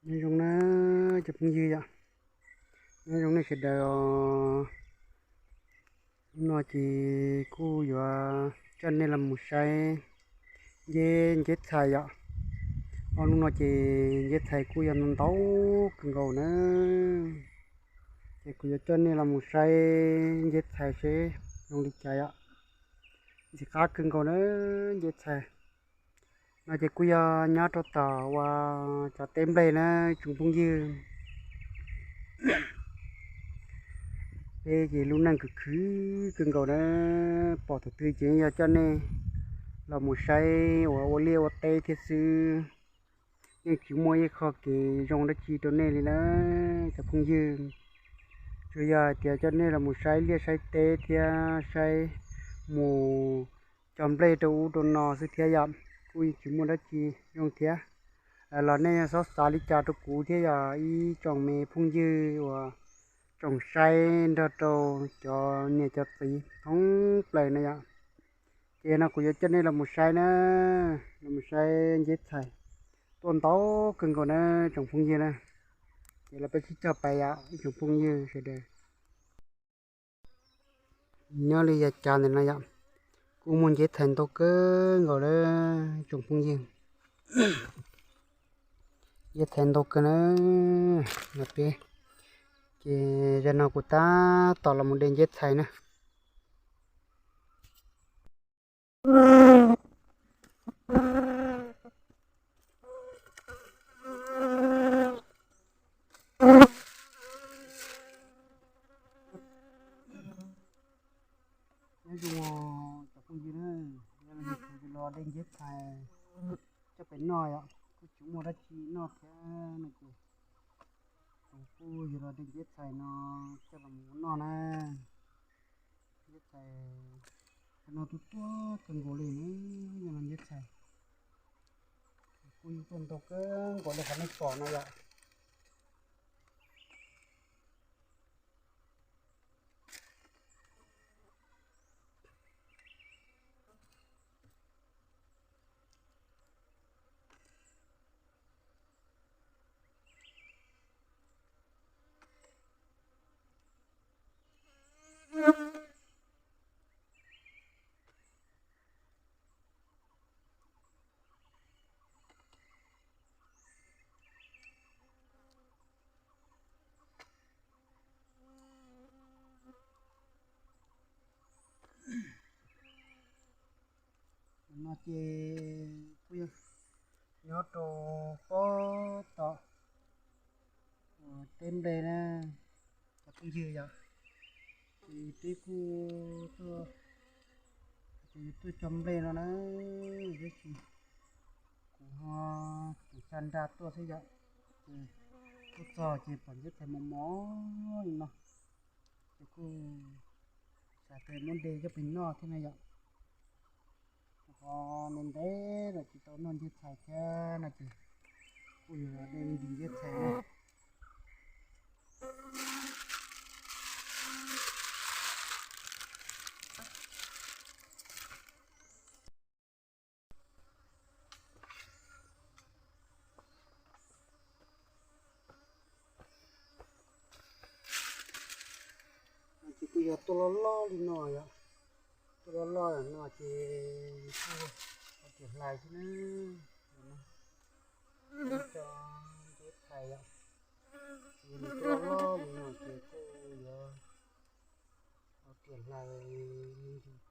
Nyob zoo na cov phooj ywg yom, nyob zoo nej sawv daws os. Hnub no ces kuj yuav coj nej los mus saib nceb, nceb txhais yom. Ob hnub no ces nceb txhais kuj yog ntau ntau kawg nkaus na. Ces kuv yuav coj nej los mus saib nceb txhais seb zoo li cas yom. Ntxim qab kawg nkaus na nceb txhais. No ces kuj yog nyob rau tom uas cov teb nplej na tsoom phooj ywg. Peb ces lub neej khwv khwv kawg nkaus na, pom tus twg ces yog coj nej los mus saib uas ua liaj ua teb thiab xwb. Yeej tsis muaj ib qho kev zoo dab tsi rau nej li na cov phooj ywg. Tsuas yog hais tias coj nej los mus saib liaj saib teb thiab saib mus cog nplej rau ub rau no xwb thiab yom, kuj yeej tsis muaj dab tsi zoo thiab. Los nej xob xav li cas rau kuv thiab yom ib tsoom me phooj ywg uas tsoom saib nrog rau cov niam cov txiv thoob plaws na yom. Ces no kuv yuav coj nej los mus saib na, los mus saib nceb txhais tuaj ntau kawg nkaus na tsoom phooj ywg na. Ces los peb sib cog pais yom ib tsoom phooj ywg sawv daws. Nyob li yav cav ntawm no yom, kuj muaj nceb txhais ntau kawg nkaus lawm tsoom phooj ywg. Nceb txhais ntau kawg na, no peb. Ces zaum no kuv tab tom los mus de nceb txhais na. Nyob zoo cov phooj ywg na, yog no kuv los de nceb txhais coj pem noj yom, kuj tsis muaj dab tsi noj thiab no ces kuv kuj yuav los de nceb txhais no coj los mus noj na. Nceb txhais no tuaj tuaj kawg nkaus li, yog no nceb txhais kuj yeej tuaj ntau kawg nkaus li qhov nej pom no yom. No ces kuj yog nyob rau pob tom teb nplej na, cov phooj ywg yom. Ces peb kuj tuaj, ces tuaj cog nplej no na, tab sis kuv ho tsis xa nra tuaj xwb yom. Ces tuaj txog ces pom nceb txhais mos mos li no, ces kuj xav tias muab de coj pem noj thiab na yom. Ho ntev ntev lawm tsis tau noj nceb txhais thiab no ces kuj yuav de nceb txhais na. No ces kuj yog tuaj loj loj li no yom, tuaj loj loj no ces kuj ua kiag hlais xwb na. Cov nceb txhais yom, ces nws tuaj loj loj li no ces kuj yuav ua kiag hlais me ntsis.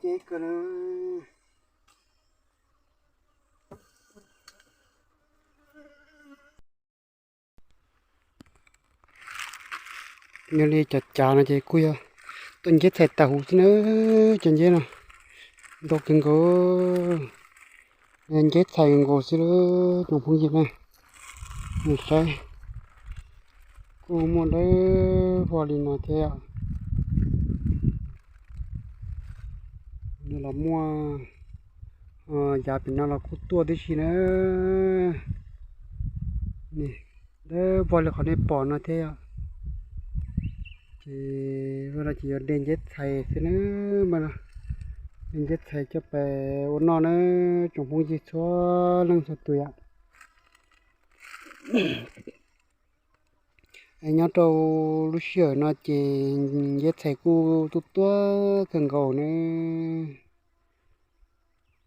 Ib kawg na. Yog li cov cav no ces kuj yog tuaj nceb txhais tag huv xwb na. Cov nceb no ntau kawg nkaus, nceb txhais nkaus xwb lawm tsoom phooj ywg na. Nws saib kuj muaj dawb vog li no thiab. Nws los muaj yav pem no los kuj tuaj tib si na. Dawb vog li qhov nej pom no thiab yom. Ces no ces yog de nceb txhais xwb na. Mas de nceb txhais coj pem ua noj na, tsoom phooj ywg txhua leej txhua tus yom. Nyob rau lub sij hawm no ces nceb txhais kuj tuaj tuaj kawg nkaus na.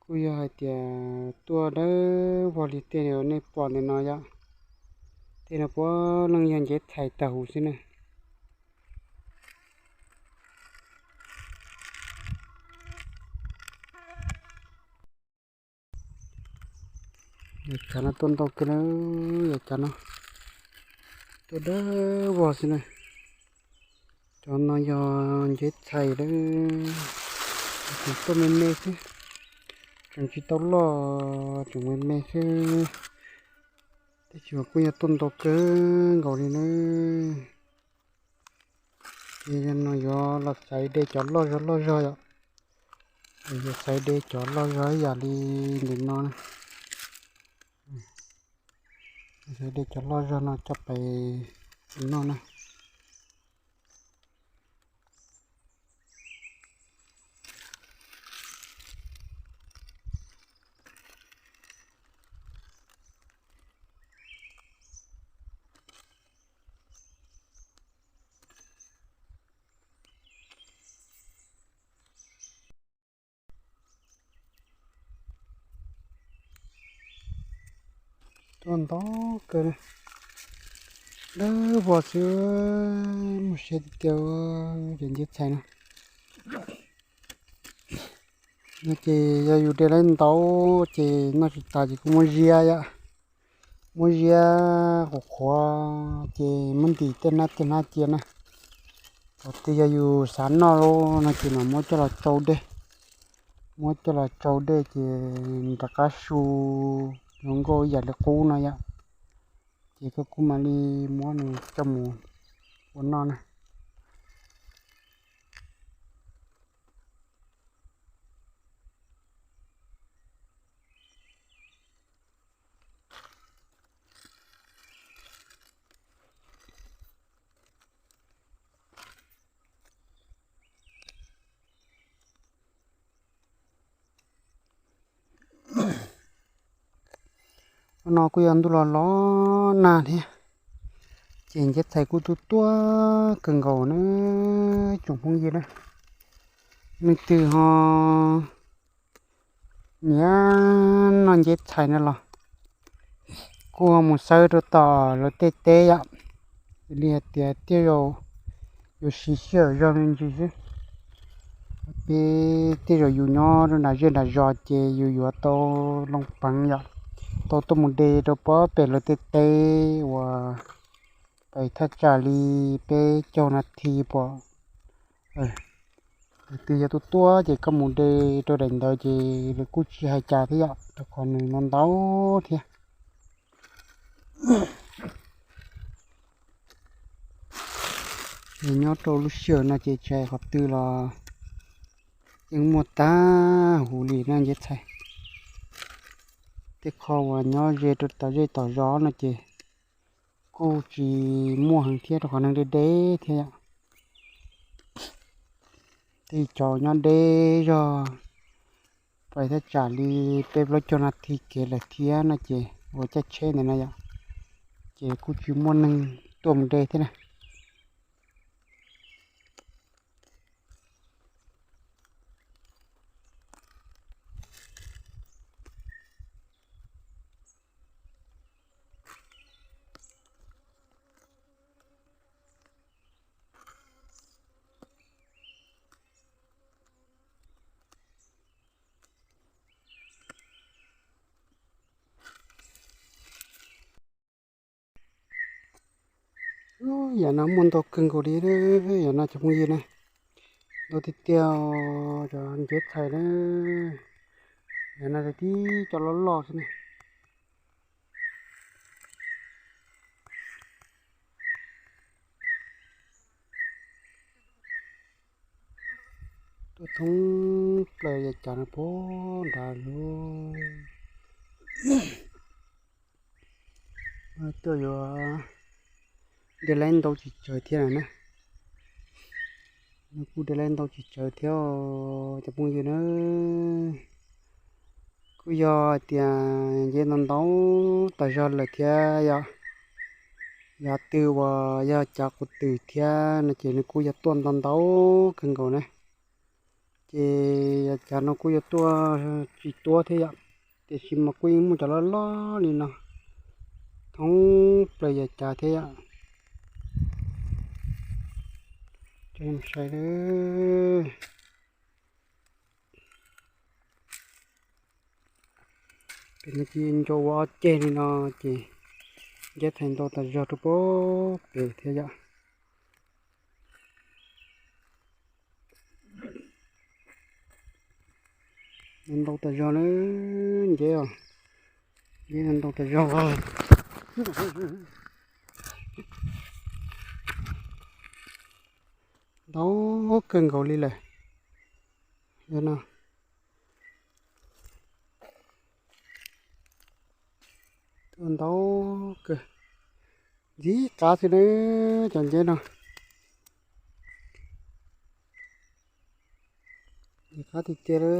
Kuj yog hais tias tuaj dawb vog li tej nej pom ntawm no yom. Tej no puav leej yog nceb txhais tag huv xwb na. Yam cav no tuaj ntau kawg na, yam cav no tuaj dawb vog xwb na. Cov no yog nceb txhais lawm, tseem tuaj me me xwb, tseem tsis tau loj, tseem me me xwb. Tab sis mas kuj yog tuaj ntau kawg nkaus li na. Ces no yuav los xaiv de cov loj zog loj zog yom. Yuav xaiv de cov loj zog ib yam li ntawm no na. Xaiv de cov loj zog no coj pem noj na. Tuaj ntau kawg, dawb vog xwb, muaj siab tiag tiag cov nceb txhais no. No ces yog yus de lawv ntau ces noj tsis tas ces kuj muab ziab yom. Muab ziab qhuav qhuav ces muab ntim tej hnab tej hnab cia na. Thaum twg yog yus xav noj no ces mam muab coj los tsau dej. Muab coj los tsau dej ces rov qab su zoo nkauj ib yam li qub no yom. Ces koj kuj mam li muab nws coj mus ua noj na. No kuj yog ntuj los los nag thiab, ces nceb txhais kuj tuaj tuaj kawg nkaus na tsoom phooj ywg na. Leej twg ho nyiam noj nceb txhais no los kuj mus xawb rau tom lawv tej teb yom. Li hais tias tej zaum yuav siv sij hawm zog me ntsis xwb. Peb tej zaum yus nyob rau nram zej nram zos ces yus yuav tau loo peev yom, tau tuaj mus de rau pob pem lawv tej teb uas pais thaj tsam li peb caug nas this pom. Twg yog tuaj tuaj ces koj mus de rau daim ntawd ces lawv kuj tsis hais cas thiab yom, rau qhov nws ntau ntau thiab. Nyob rau lub sij hawm no ces tsis hais qhov twg los yeej muaj tag huv li na nceb txhais. Tej qho uas nyob ze rau tom zej tom zos no ces kuj tsis muaj heev thiab rau qhov neeg deb deb thiab yom. Tej cov nyob deb zog pais thaj tsam li peb plaub caug nas this kev lawm thiab no ces ua caij tsheb ntawm no yom, ces kuj tsis muaj neeg tuaj mus de thiab na. Yam no muaj ntau kawg nkaus li, yam no cov phooj ywg na, ntau tiag tiag, cov nceb txhais na, yam no tib cov loj loj xwb ne. Tuaj thoob plaws yav cav no puag nrad lug. Tuaj yuav de laib ntau tsis tsawg thiab na. Nws kuj de laib ntau tsis tsawg thiab cov phooj ywg na. Kuj yog hais tias nceb ntau ntau tas zog lawm thiab yom. Yav twg uas yog cav qus twm thiab no ces nws kuj yog tuaj ntau ntau kawg nkaus na. Ces yav cav no kuj yuav tuaj tsis tuab thiab yom, tiam sis mas kuj yeej muaj cov loj loj li no thoob plaws yav cav thiab yom. Coj nej mus saib, pem no ces nco ua ob ceg li no ces nceb txhais ntau tas zog rau puag pem thiab yom. Ntau tas zog na, nceb os, nceb ntau tas zog. Ntau kawg nkaus li lawm. Yog no, tuaj ntau kawg, ntxim qab xwb na cov nceb no. Ntxim qab tiag tiag li.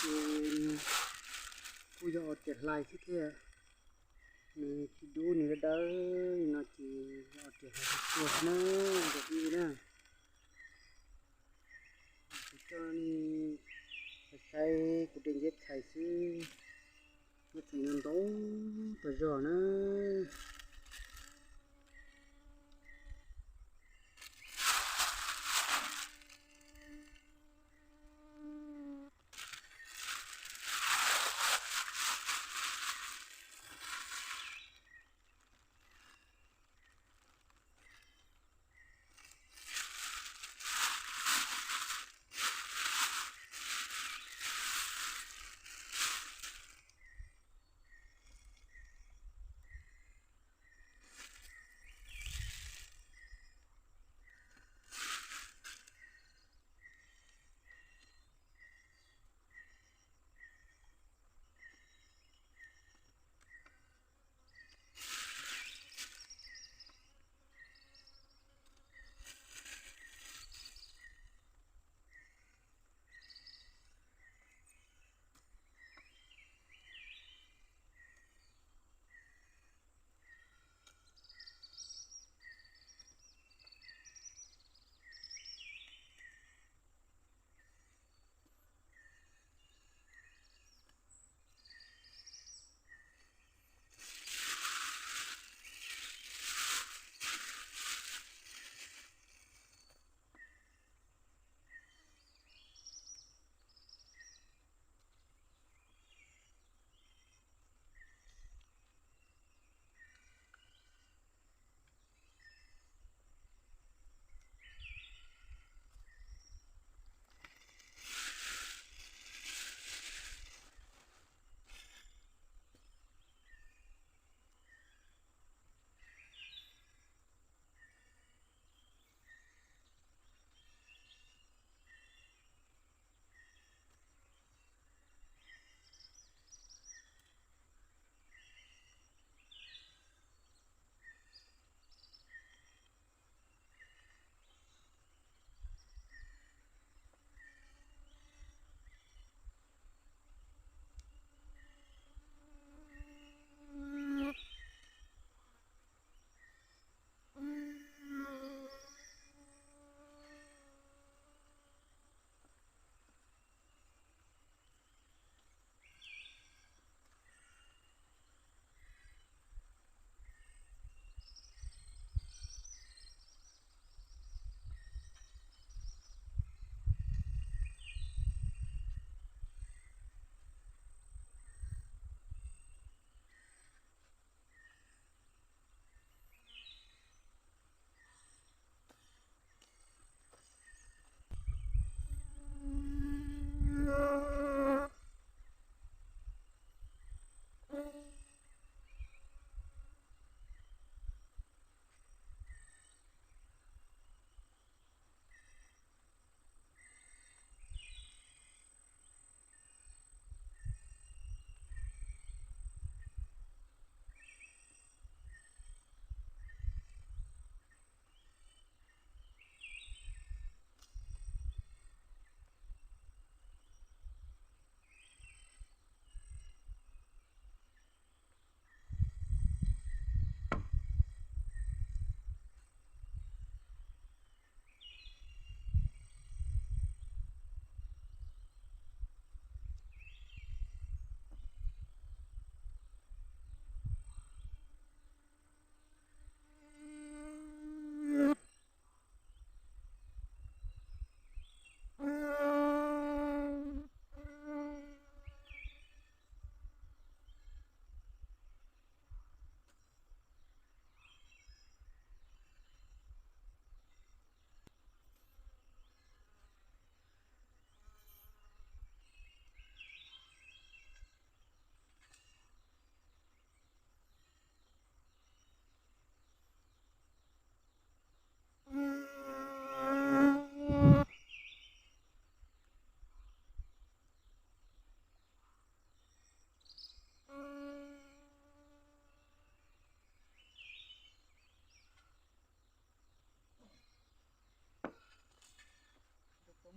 Ces kuj yog ua riam hlais xwb thiab, nws tsis dub nws dawb dawb li no ces yog ua riam hlais tag tuag xwb na, cov phooj ywg na. Kuv coj nej saib kuv de nceb txhais xwb, nceb txhais no ntau tas zog na.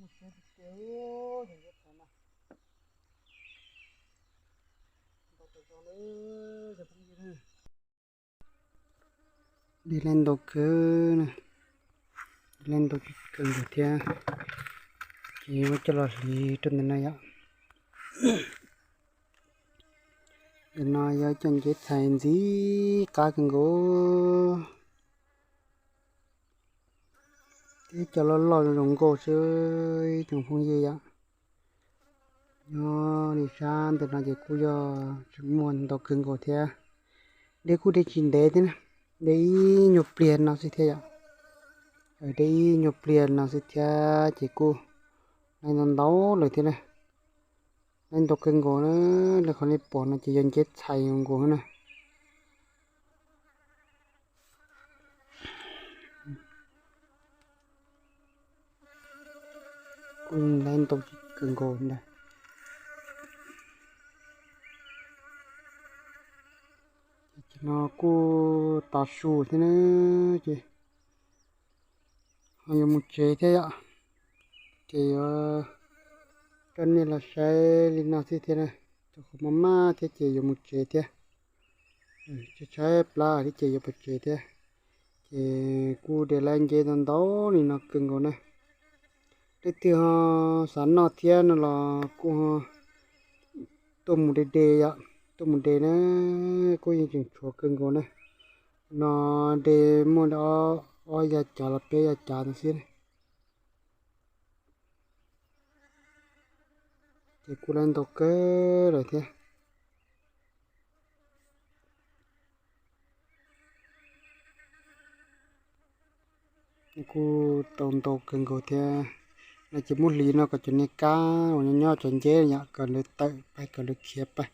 Mus tsev tiag tiag, cov ntses txhais no ntau kawg nkaus li. De laiv ntau kawg na, de laiv ntau kawg nkaus thiab. Ces yuav coj los hliv rau ntawm no yom. Ntawm no yog cov ntses txhais ntxim qab kawg nkaus. Tib co loj loj zoo nkauj xwb ib tsoom phooj ywg yom. Nyob li sab ntawm no ces kuj yog tseem muaj ntau kawg nkaus thiab. De kuj de tsis ntev thiab na, de ib nyuag pliag no xwb thiab yom. De ib nyuag pliag no xwb thiab ces kuj laiv ntau ntau lawm thiab na. Laiv ntau kawg nkaus na, li qhov nej pom no ces yog ntses txhais nkaus na. Kuj laiv ntau kawg nkaus ntag. Ces no kuj tav su thiab na, ces ho yuav mus tsev thiab yom. Ces yuav coj nej los saib li no xwb thiab na, rau qhov maj maj thiab ces yuav mus tsev thiab. Tshaib tshaib plab thiab ces yuav pais tsev thiab. Ces kuj de laiv ntses ntau ntau li no kawg nkaus na. Leej twg ho xav noj thiab no los kuj ho tuaj mus de de yom, tuaj mus de na, kuj yeej tseem tshuav kawg nkaus na. No de muaj li ob yav cav los peb yav cav no xwb. Ces kuj laiv ntau kawg lawm thiab. Kuj tau ntau kawg nkaus thiab. No ces muab hliv no kom cov niag kab uas nyob nyob cov nceb yom, kom lawv tawm pais, kom lawv khiav pais.